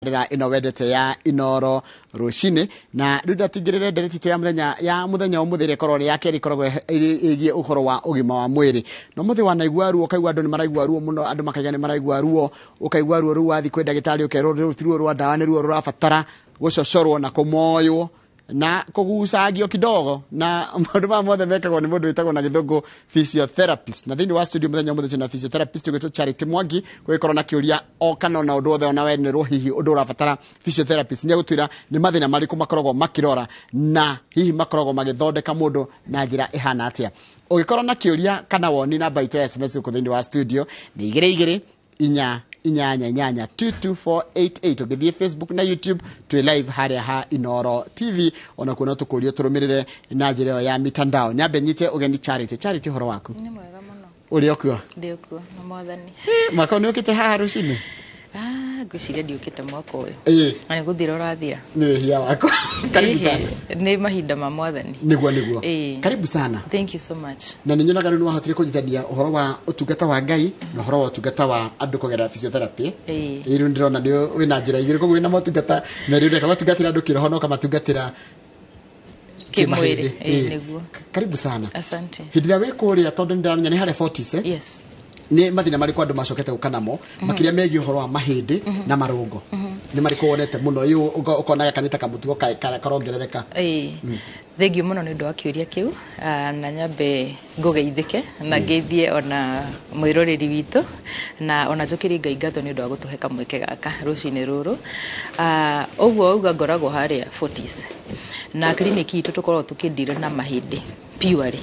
Ndĩra ĩno wendete ya Inoro Rũcinĩ, na rĩu ndatũingĩrĩre ndeereti itũ ya mũthenya ũmũthĩ, ĩrĩa ĩkoragwo ĩrĩ ya kerĩ, ĩkoragwo ĩgiĩ ũhoro wa ũgima wa mwĩrĩ. Na ũmũthĩ wanaigua ruo, ũkaigua andũ nĩ maraigua ruo mũno, andũ makaiga nĩ maraigua ruo, ũkaigua ruo rũu, wathiĩ kwĩ ndagĩtarĩ ũkerwo rũu ti ruo rwa ndawa, nĩ ruo rũrabatara gũcocorwo na kũmoywo na kũgucangio kidogo, na maũndũ maya mothe mekagwo nĩ mũndũ wĩtagwo na Gĩthũngũ physiotherapist. Na thĩinĩ wa studio mũthenya ũmũthĩ twĩna physiotherapist ũgwĩtwo Charity Mwangi. Gũgĩkorwo na kĩũria o kana ona ũndũ wothe ona we nĩ hihi ũndũ ũrabatara physiotherapist, nĩ egũtwĩra nĩ mathĩna marĩkũ makoragwo makĩrora na hihi makoragwo magĩthondeka mũndũ na njĩra ĩhana atĩa. Ũgĩkorwo na kĩũria kana woni, namba itũ ya SMS gũkũ thĩinĩ wa studio nĩ 22488, 22488. Ũngĩthiĩ Facebook na YouTube, twĩ live harĩa ha Inoro TV, ona kuo no tũkũrio tũrũmĩrĩre na njĩra ĩyo ya mitandao. Nyambe nyite ũgeni Charity. Charity, ũhoro waku? Nĩ mwega mũno. Ũrĩ okuo? Ndĩ okuo na Mwathani. Mwaka ũyũ nĩ ũkĩte haha rũcinĩ? Ah, ngwĩciria ndiũkĩte mwaka ũyũ. Na nĩ gũthira ũrathira. Nĩ wĩhia wakwa. Karibu sana. Nĩ mahinda ma Mwathani. Nĩguo. Karibu sana. Thank you so much. Na nĩ nyonaga rĩu nĩ wahotire kũnyitania ũhoro wa ũtungata wa Ngai na ũhoro wa ũtungata wa andũ kũgerera physiotherapy. Ĩĩ. Rĩu ndĩrona nĩ wĩna njĩra igĩrĩ, koguo wĩna motungata merĩ, ũreka matungatĩra andũ kĩroho na ũkamatungatĩra kĩmwĩrĩ. Ĩĩ, nĩguo. Karibu sana. Asante. Hĩndĩ ĩrĩa wĩ kũrĩa, tondũ nĩ ndĩramenya nĩ harĩa Fortis, eh? Yes. Nĩ mathĩna marĩkũ andũ macokete gũka namo makĩria megiĩ ũhoro wa mahĩndĩ na marũngo? Nĩ marĩkũ wonete mũno ĩ ũkona gaka nĩ ta kamũtugo karongerereka? Ĩĩ, thengiũ mũno nĩ ũndũ wa kĩũria kĩu. Ah, na nyambe ngũgeithĩke na ngeithie ona mwĩroreri witũ, na ona njũkĩrie Ngai ngatho nĩ ũndũ wa gũtũhe kamweke gaka rũcinĩ rũrũ. Ah, ũguo auga, ngoragwo harĩa Fortis na kiriniki itũ tũkoragwo tũkĩndira na mahĩndĩ purely,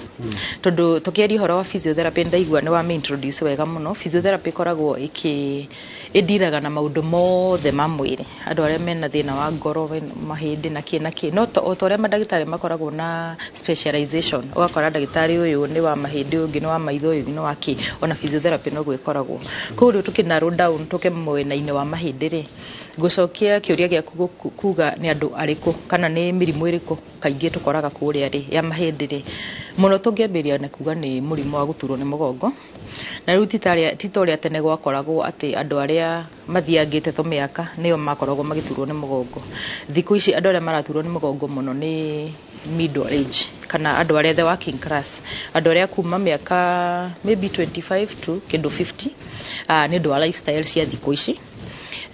tondũ tũkĩaria ũhoro wa physiotherapy, ndaigua nĩ wa introduce wega mũno. Physiotherapy ĩkoragwo ĩkĩ ĩndiraga na maũndũ mothe ma mwĩrĩ, andũ arĩa mena thĩna wa ngoro, mahĩndĩ na kĩ na kĩ, no o ta ũrĩa mandagĩtarĩ makoragwo na specialization, ũgakora ndagĩtarĩ ũyũ nĩ wa mahĩndĩ, ũyũ ũngĩ nĩ wa maitho, ũyũ ũngĩ nĩ wa kĩ, ona physiotherapy noguo ĩkoragwo. Koguo rĩu tũkĩ narrow down tũke mwena-inĩ wa mahĩndĩ rĩ, ngũcokia kĩũria gĩaku kuga nĩ andũ arĩkũ kana nĩ mĩrimũ ĩrĩkũ kaingĩ tũkoraga kũrĩa rĩ ya mahĩndĩ rĩ, mũno tũngĩambĩrĩria na kuga nĩ mũrimũ wa gũturwo nĩ mũgongo. Na rĩu ti ta ũrĩa tene gwakoragwo atĩ andũ arĩa mathiangĩte tũmĩaka nĩo makoragwo magĩturwo nĩ mũgongo. Thikũ ici andũ arĩa maraturwo nĩ mũgongo mũno nĩ middle age kana andũ arĩa the working class, andũ arĩa kuma mĩaka maybe 25 to kĩndũ 50, nĩ ũndũ wa lifestyle cia thikũ ici.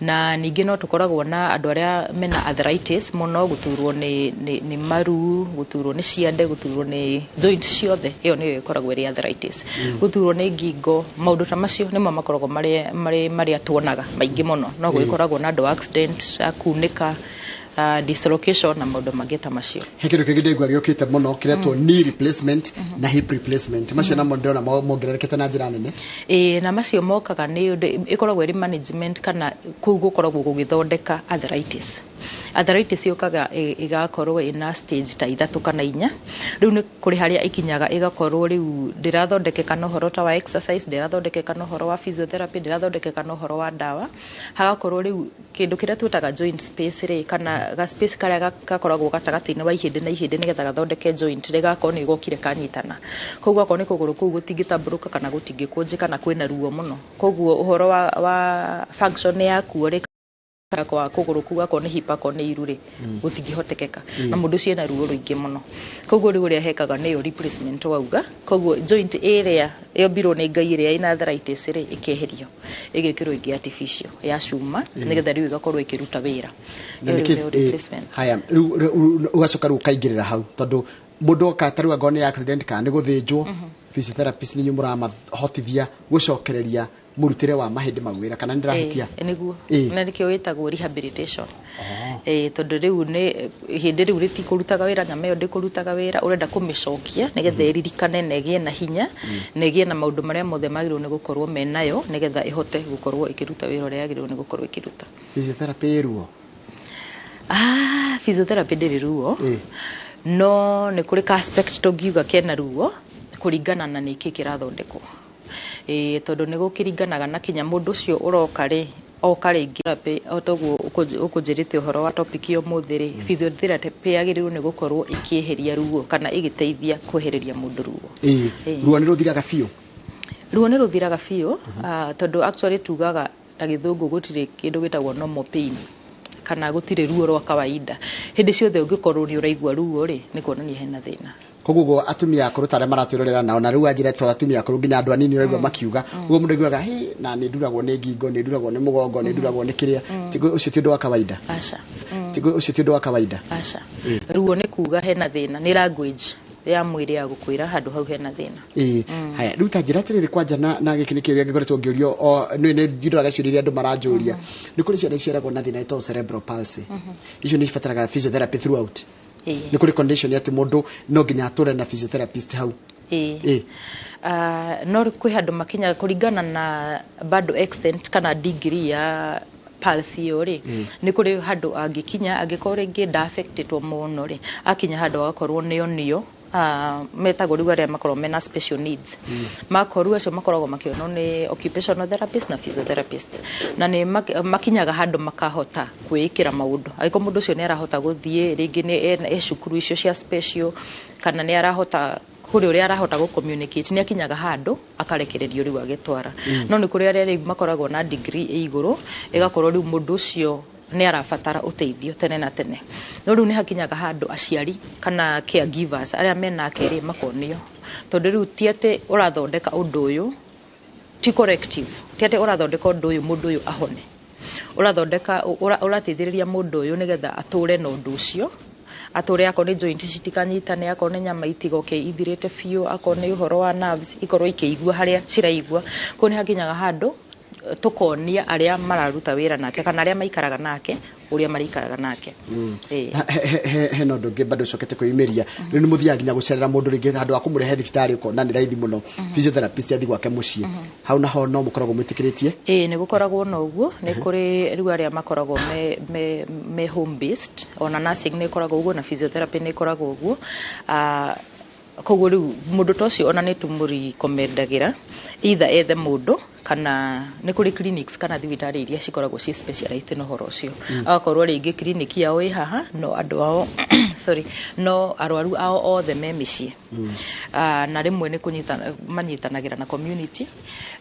Na ningĩ no tũkoragwo na andũ arĩa mena arthritis mũno, gũturwo nĩ maru, gũturwo nĩ ciande, gũturwo nĩ joint ciothe, ĩyo nĩyo ĩkoragwo ĩrĩ arthritis, gũturwo nĩ ngingo, maũndũ ta macio nĩmo makoragwo marĩ marĩa tuonaga maingĩ mũno. No gũgĩkoragwo na andũ accident, akunĩka, dislocation na maũndũ mangĩ ta macio. He kĩndũ kĩngĩ ndĩgua gĩũkĩte mũno kĩretwo knee replacement na hip replacement. Macio namo ndĩrona mongererekete na njĩra nene. Ĩĩ, na macio mokaga nĩ ũndũ ĩkoragwo ĩrĩ management kana kũu gũkoragwo gũgĩthondeka arthritis. Arthritis yũkaga ĩgakorwo ĩna stage ta ithatũ kana inya. Rĩu nĩ kũrĩ harĩa ĩkinyaga ĩgakorwo rĩu ndĩrathondekeka na ũhoro ta wa exercise, ndĩrathondekeka na ũhoro wa physiotherapy, ndĩrathondekeka na ũhoro wa ndawa, hagakorwo rĩu kĩndũ kĩrĩa twĩtaga joint space rĩ, kana ga space karĩa gakoragwo gatagatĩ-inĩ wa ihĩndĩ na ihĩndĩ nĩgetha gathondeke joint rĩ, gakorwo nĩ gokire kanyitana. Koguo akorwo nĩ kũgũrũ kũu gũtingĩtambũrũka kana gũtingĩkũnjĩka na kwĩna ruo mũno, koguo ũhoro wa function yakuo rĩ, kwa kũgũrũ kũu, akorwo nĩ hip, akorwo nĩ iru rĩ, gũtingĩhotekeka na mũndũ ũcio ena ruo rũingĩ mũno. Koguo rĩu ũrĩa hekaga nĩyo replacement wauga. Koguo joint ĩrĩa yombirwo nĩ Ngai ĩrĩa ĩna arthritis rĩ, ĩkeherio, ĩgekĩrwo ĩngĩ artificial ya cuma nĩgetha rĩu ĩgakorwo ĩkĩruta wĩra. Na Ĩyo nĩkĩ rĩu nĩyo replacement. Haya, rĩu ũgacoka rĩu ũkaingĩrĩra hau, tondũ mũndũ oka ta rĩu angorwo nĩ accident kana nĩ gũthĩnjwo, physiotherapist nĩ inyuĩ mũramahotithia gũcokereria mũrutĩre wa mahĩndĩ mau wĩra, kana nĩ ndĩrahĩtia? Ĩĩ, nĩguo. Ĩĩ. Na nĩkĩo wĩtagwo rehabilitation. Ĩĩ, tondũ rĩu nĩ hĩndĩ rĩu rĩtikũrutaga wĩra, nyama ĩyo ndĩkũrutaga wĩra, ũrenda kũmĩcokia nĩgetha ĩririkane na ĩgĩe na hinya na ĩgĩe na maũndũ marĩa mothe magĩrĩirwo nĩ gũkorwo menayo nĩgetha ĩhote gũkorwo ĩkĩruta wĩra ũrĩa yagĩrĩirwo nĩ gũkorwo ĩkĩruta. Physiotherapy ĩ ruo? Ah, physiotherapy ndĩrĩ ruo. No nĩ kũrĩ ka aspect tũngiuga kena ruo kũringana na nĩkĩ kĩrathondekwo. Ĩĩ, tondũ nĩ gũkĩringanaga na kinya mũndũ ũcio ũroka rĩ, oka rĩngĩ therapy, o toguo ũkũnjĩrĩte ũhoro wa topic ya ũmũthĩ rĩ, physiotherapy yagĩrĩirwo nĩ gũkorwo ĩkĩeheria ruo kana ĩgĩteithia kwehereria mũndũ ruo. Ĩĩ. Ruo nĩ rũthiraga biũ? Ruo nĩ rũthiraga biũ, tondũ actually tugaga na Gĩthũngũ gũtirĩ kĩndũ gĩtagwo normal pain. Kana gũtirĩ ruo rwa kawaida. Hĩndĩ ciothe ũngĩkorwo nĩ ũraigua ruo rĩ, nĩ kuonania hena thĩna. Koguo guo atumia akũrũ ta arĩa maratwĩrorera nao, na rĩu anjĩre to atumia akũrũ, nginya andũ anini ũraigua makiuga ũguo, mũndũ aiguaga, "Hĩ, na nĩ nduragwo nĩ ngingo, nĩ nduragwo nĩ mũgongo, nĩ nduragwo nĩ kĩrĩa." Tiguo ũcio ti ũndũ wa kawaida? Aca. Tiguo ũcio ti ũndũ wa kawaida? Aca, ruo nĩ kuga hena thĩna, nĩ language ya mwĩrĩ ya gũkwĩra handũ hau hena thĩna. Ĩĩ, haya, rĩu ta njĩra atĩrĩrĩ, kwanja na gĩkĩ nĩ kĩũria gĩkoretwo ngĩũrio o nĩ njiroraga ciũria iria andũ maranjũria. Nĩ kũrĩ ciana iciaragwo na thĩna ĩtagwo cerebral palsy, icio nĩ cibataraga physiotherapy throughout? Ĩĩ. Nĩ kũrĩ condition atĩ mũndũ no nginya atũre na physiotherapist hau? Ĩĩ. Ĩĩ. Ah, no kwĩ handũ makinyaga kũringana na bado extent kana degree ya palsy ĩyo rĩ, nĩ kũrĩ handũ angĩkinya, angĩkorwo rĩngĩ nda affectĩtwo mũno rĩ, akinya handũ agakorwo nĩo nĩo metagwo rĩu arĩa makoragwo mena special needs. Makorwo acio makoragwo makĩonwo nĩ occupational therapist na physiotherapist, na nĩ makinyaga handũ makahota kwĩĩkĩra maũndũ. Angĩkorwo mũndũ ũcio nĩ arahota gũthiĩ rĩngĩ nĩ e cukuru icio cia special, kana nĩ arahota kũrĩ ũrĩa arahota gũ communicate, nĩ akinyaga handũ akarekererio rĩu agĩtwara. No nĩ kũrĩ arĩa rĩu makoragwo na degree ĩ igũrũ, ĩgakorwo rĩu mũndũ ũcio nĩ arabatara ũteithio tene na tene. No rĩu nĩ hakinyaga handũ aciari kana caregivers arĩa menake rĩ makonio, tondũ rĩu ti atĩ ũrathondeka ũndũ ũyũ, ti corrective, ti atĩ ũrathondeka ũndũ ũyũ mũndũ ũyũ ahone, ũrathondeka ũrateithĩrĩria mũndũ ũyũ nĩgetha atũre na ũndũ ũcio, atũre, akorwo nĩ joint citikanyitane, akorwo nĩ nyama itigoke ithirĩte biũ, akorwo nĩ ũhoro wa nerves ikorwo ikĩigua harĩa ciraigua. Koguo nĩ hakinyaga handũ tũkonia arĩa mararuta wĩra nake kana arĩa maikaraga nake ũrĩa marĩikaraga nake. Ĩĩ. Hena ũndũ ũngĩ bado ũcokete kwĩyumĩria rĩu, nĩ mũthiaga nginya gũcerera mũndũ rĩngĩ handũ ha kũmũrehe thibitarĩ, ũkona nĩ raithi mũno physiotherapist athiĩ gwake mũciĩ, hau naho no mũkoragwo mwĩtĩkĩrĩtie? Ĩĩ, nĩ gũkoragwo na ũguo. Nĩ kũrĩ rĩu arĩa makoragwo me home based, ona nursing nĩ ĩkoragwo ũguo na physiotherapy nĩ ĩkoragwo ũguo. Ah, koguo rĩu mũndũ ta ũcio ona nĩ tũmũrecommendagĩra either ethe mũndũ kana nĩ kũrĩ clinics kana thibitarĩ iria cikoragwo ci specialized na ũhoro ũcio. Agakorwo rĩngĩ clinic yao ĩ haha, no andũ ao, sorry, no arwaru ao othe me mĩciĩ. Ah, na rĩmwe nĩ kũnyita manyitanagĩra na community.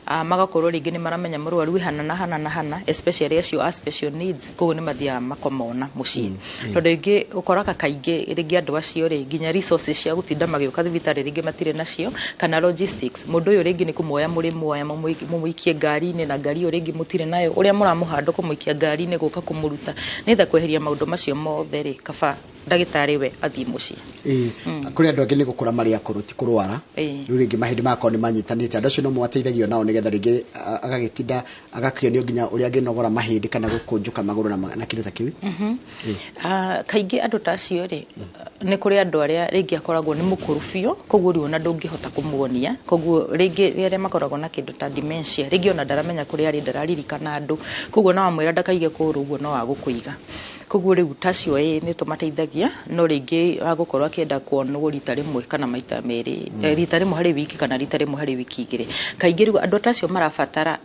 Ah, magakorwo rĩngĩ nĩ maramenya mũrwaru wĩ hana na hana na hana, especially acio a special needs, koguo nĩ mathiaga makamona mũciĩ, tondũ rĩngĩ ũkoraga kaingĩ rĩngĩ andũ acio rĩ nginya resources cia gũtinda magĩũka thibitarĩ rĩngĩ matirĩ nacio, kana logistics, mũndũ ũyũ rĩngĩ nĩ kũmuoya mũrĩmuoya mũmũikie ngari-inĩ, na ngari ĩyo rĩngĩ mũtirĩ nayo, ũrĩa mũramũhanda kũmũikia ngari-inĩ gũka kũmũruta. Nĩgetha kweheria maũndũ macio mothe rĩ, kaba ndagĩtarĩ we athiĩ mũciĩ. Ĩĩ, kũrĩ andũ angĩ nĩ gũkũra marĩ akũrũ, ti kũrwara. Rĩu rĩngĩ mahĩndĩ magakorwo nĩ manyitanĩte, andũ acio no mũmateithagio nao nĩgetha rĩngĩ agagĩtinda agakĩonio nginya ũrĩa angĩnogora mahĩndĩ kana gũkũnjũka magũrũ na kĩndũ ta kĩu? Ah, kaingĩ andũ ta acio rĩ, nĩ kũrĩ andũ arĩa rĩngĩ akoragwo nĩ mũkũrũ biũ, koguo rĩu ona ndũngĩhota kũmuonia. Koguo rĩngĩ arĩa makoragwo na kĩndũ ta dementia, rĩngĩ ona ndaramenya kũrĩa arĩ, ndararirikana andũ, koguo na wamwĩra ndakaige kũgũrũ ũguo no agũkũiga. Koguo rĩu ta acio ĩĩ nĩ tũmateithagia, no rĩngĩ agũkorwo akĩenda kuonwo rita rĩmwe kana maita merĩ, rita rĩmwe harĩ wiki kana rita rĩmwe harĩ wiki 2. Kaingĩ rĩu andũ ta acio marabatara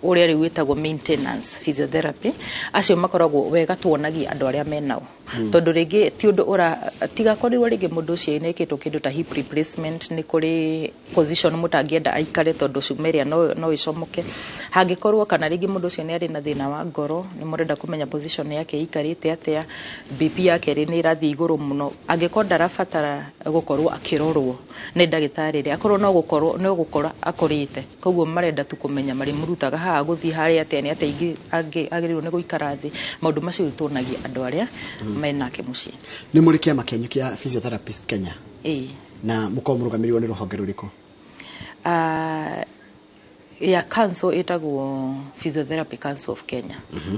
ũrĩa rĩu wĩtagwo maintenance physiotherapy, acio makoragwo wega tuonagia andũ arĩa menao, tondũ rĩngĩ ti ũndũ ũra tigakorirwo rĩngĩ mũndũ ũcio nĩekĩtwo kĩndũ ta hip replacement, nĩ kũrĩ position mũtangĩenda aikare tondũ cuma ĩrĩa no ĩcomoke hangĩkorwo, kana rĩngĩ mũndũ ũcio nĩ arĩ na thĩna wa ngoro, nĩ mũrenda kũmenya position yake ĩikarĩte atĩa, BP yake rĩ nĩ ĩrathiĩ igũrũ mũno. Angĩkorwo ndarabatara gũkorwo akĩrorwo nĩ ndagĩtarĩ rĩ, akorwo no gũkorwo no gũkora akũrĩte, koguo marenda tu kũmenya marĩmũrutaga haha gũthiĩ harĩa atĩa, nĩ atĩa agĩrĩirwo nĩ gũikara thĩ, maũndũ macio rĩu tuonagia andũ arĩa menake mũciĩ. Nĩ mũrĩ kĩama kĩanyu kĩa physiotherapist Kenya? Ĩĩ. Na mũkorwo mũrũgamĩrĩirwo nĩ rũhonge rũrĩkũ? Ah, ya council ĩtagwo Physiotherapy Council of Kenya.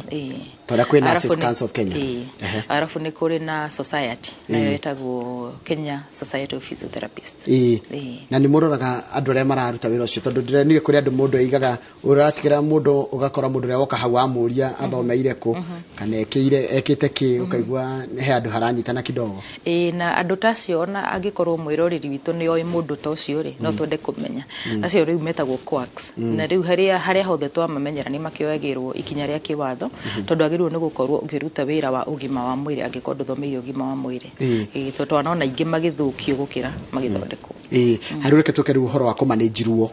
Ĩĩ. Ta ũrĩa kwĩ Nurses Arabu Council of Kenya. Ĩĩ. Arabu nĩ kũrĩ na society nayo ĩtagwo Kenya Society of Physiotherapists. Ĩĩ. Na nĩ mũroraga andũ arĩa mararuta wĩra ũcio, tondũ ndĩrenire kũrĩ andũ mũndũ aigaga ũratigĩra mũndũ, ũgakora mũndũ ũrĩa woka hau amũria athomeire kũ kana ekĩire ekĩte kĩ, ũkaigua he andũ haranyitana kidogo. Ĩĩ, na andũ ta acio ona angĩkorwo mwĩroreri witũ nĩ oĩ mũndũ ta ũcio rĩ, no twende kũmenya. Acio rĩu metagwo quacks, na rĩu harĩa hothe twamamenyera nĩ makĩoyagĩrwo ikinya rĩa kĩwatho, tondũ agĩrĩirwo nĩ gũkorwo ũkĩruta wĩra wa ũgima wa mwĩrĩ angĩkorwo ndũthomeire ũgima wa mwĩrĩ. Ĩĩ, tondũ twanona aingĩ magĩthũkio gũkĩra magĩthondekwo. Ĩĩ, harĩ reke tũke rĩu ũhoro wa kũmanage ruo.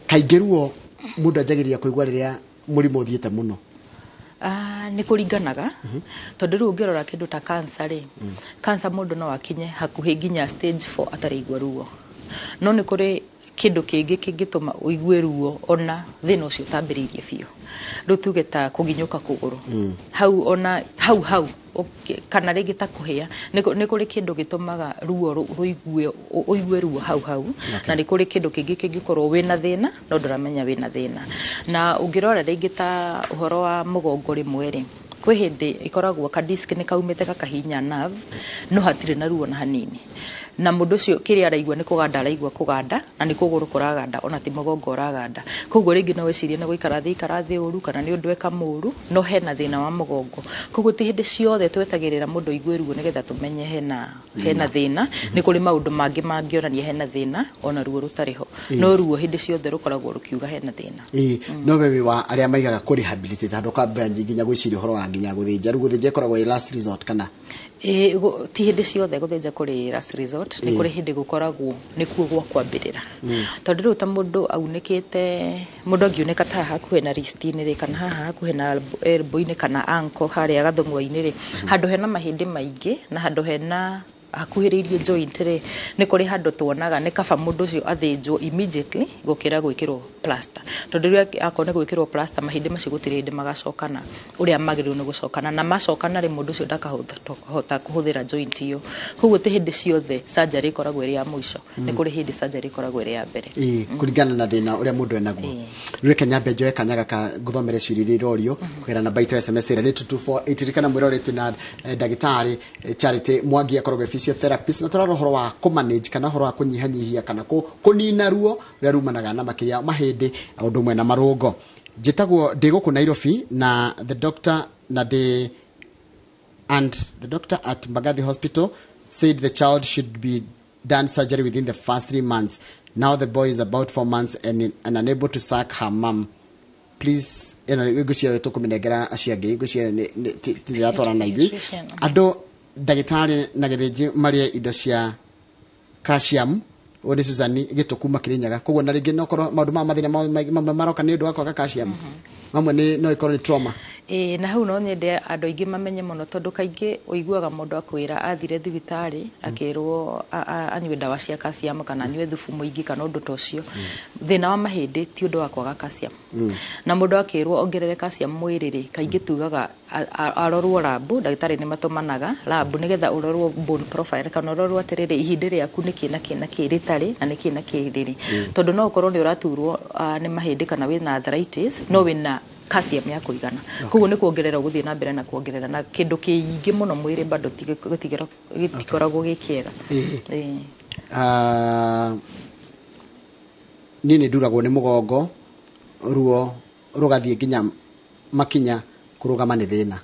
Kaingĩ ruo mũndũ anjagĩrĩria kũigua rĩrĩa mũrimũ ũthiĩte mũno? Nĩ kũringanaga, tondũ rĩu ũngĩrora kĩndũ ta cancer rĩ, cancer mũndũ no akinye hakuhĩ nginya stage 4 ataraigua ruo, no nĩ kũrĩ kĩndũ kĩngĩ kĩngĩtũma ũigue ruo ona thĩna ũcio ũtambĩrĩirie biũ. Rĩu tuge ta kũginyũka kũgũrũ hau, ona hau hau kana rĩngĩ ta kũhĩa, nĩ kũrĩ kĩndũ gĩtũmaga ruo rũigue, ũigue ruo hau hau. Na nĩ kũrĩ kĩndũ kĩngĩ kĩngĩkorwo wĩna thĩna no ndũramenya wĩna thĩna. Na ũngĩrora rĩngĩ ta ũhoro wa mũgongo, rĩmwe rĩ kwĩ hĩndĩ ĩkoragwo ka disc nĩ kaumĩte gakahinya nerve, no hatirĩ na ruo na hanini, na mũndũ ũcio kĩrĩa araigua nĩ kũganda, araigua kũganda na nĩ kũgũrũ kũraganda, ona ti mũgongo ũraganda. Koguo rĩngĩ no wĩcirie nĩ gũikara thĩ, ikara thĩ ũru, kana nĩ ũndũ eka mũru, no hena thĩna wa mũgongo. Koguo ti hĩndĩ ciothe twetagĩrĩra mũndũ aigue ruo nĩgetha tũmenye hena thĩna. Nĩ kũrĩ maũndũ mangĩ mangĩonania hena thĩna ona ruo rũtarĩ ho, no ruo hĩndĩ ciothe rũkoragwo rũkiuga hena thĩna. Ĩĩ, no we wĩ wa arĩa maigaga kũ rehabilitate handũ kamba nginya gwĩciria ũhoro wa nginya gũthĩnja? Rĩu gũthĩnja ĩkoragwo ĩ last resort kana? Ĩĩ, ti hĩndĩ ciothe gũthĩnja kũrĩ last resort. Nĩ kũrĩ hĩndĩ gũkoragwo nĩkuo gwa kwambĩrĩra, tondũ rĩu ta mũndũ aunĩkĩte, mũndũ angiunĩka ta haha hakuhĩ na wrist-inĩ rĩ, kana haha hakuhĩ na elbow-inĩ, kana ankle harĩa gathũng'wa-inĩ rĩ, handũ hena mahĩndĩ maingĩ na handũ hena hakuhĩrĩirie joint rĩ, nĩ kũrĩ handũ tuonaga nĩ kaba mũndũ ũcio athĩnjwo immediately gũkĩra gwĩkĩrwo plaster, tondũ rĩrĩa akorwo nĩ gwĩkĩrwo plaster, mahĩndĩ macio gũtirĩ hĩndĩ magacokana ũrĩa magĩrĩirwo nĩ gũcokana, na macokana rĩ, mũndũ ũcio ndakahota kũhũthĩra joint ĩyo. Koguo ti hĩndĩ ciothe surgery ĩkoragwo ĩrĩ ya mũico, nĩ kũrĩ hĩndĩ surgery ĩkoragwo ĩrĩ ya mbere. Ĩĩ, kũringana na thĩna ũrĩa mũndũ enaguo. Rĩu reke nyambe njoe kanya gaka ngũthomere ciũria iria irorio kũgerera namba itũ ya SMS ĩrĩa nĩ 224. Ririkana mwĩrore twĩna ndagĩtarĩ Charity Mwangi, akoragwo physiotherapist, na tũrarora ũhoro wa kũmanage kana ũhoro wa kũnyihanyihia kana kũnina ruo rũrĩa rumanaga na makĩria mahĩndĩ o ũndũ ũmwe na marũngo. Njĩtagwo ndĩ gũkũ Nairobi na the doctor na ndĩ and the doctor at Mbagathi Hospital said the child should be done surgery within the first 3 months. Now the boy is about 4 months and unable to suck her mom. Please, ĩno ngwĩciria tũkũmĩnengera acio angĩ, ngwĩciria tĩratwarana na ithuĩ. Nutrition. Andũ ndagĩtarĩ na gĩthĩnji marĩe indo cia calcium. Ũyũ nĩ Susan Gĩtũ kuma Kĩrĩnyaga. Koguo na rĩngĩ no korwo maũndũ maya, mathĩna mamwe maroka nĩ ũndũ wa kwaga calcium, mamwe nĩ no ĩkorwo nĩ trauma. Ĩĩ, na hau no nyende andũ aingĩ mamenye mũno, tondũ kaingĩ ũiguaga mũndũ akwĩra athire thibitarĩ akĩrwo anyue ndawa cia calcium kana anyue thubu mũingĩ kana ũndũ ta ũcio. Thĩna wa mahĩndĩ ti ũndũ wa kwaga calcium, na mũndũ akĩrwo ongerere calcium mwĩrĩ rĩ, kaingĩ tugaga arorwo lab. Ndagĩtarĩ nĩ matũmanaga lab nĩgetha ũrorwo bone profile kana ũrorwo atĩrĩrĩ, ihĩndĩ rĩaku nĩ kĩ na kĩ na kĩ rĩtarĩ na nĩ kĩ na kĩ rĩrĩ, tondũ no ũkorwo nĩ ũraturwo nĩ mahĩndĩ kana wĩna arthritis no wĩna calcium ya kũigana. Koguo nĩ kuongerera ũgũthiĩ na mbere na kuongerera na kĩndũ kĩingĩ mũno mwĩrĩ bado gĩtikoragwo gĩ kĩega. Ĩĩ. Ah, niĩ nĩ nduragwo nĩ mũgongo, ruo rũgathiĩ nginya makinya, kũrũgama nĩ thĩna.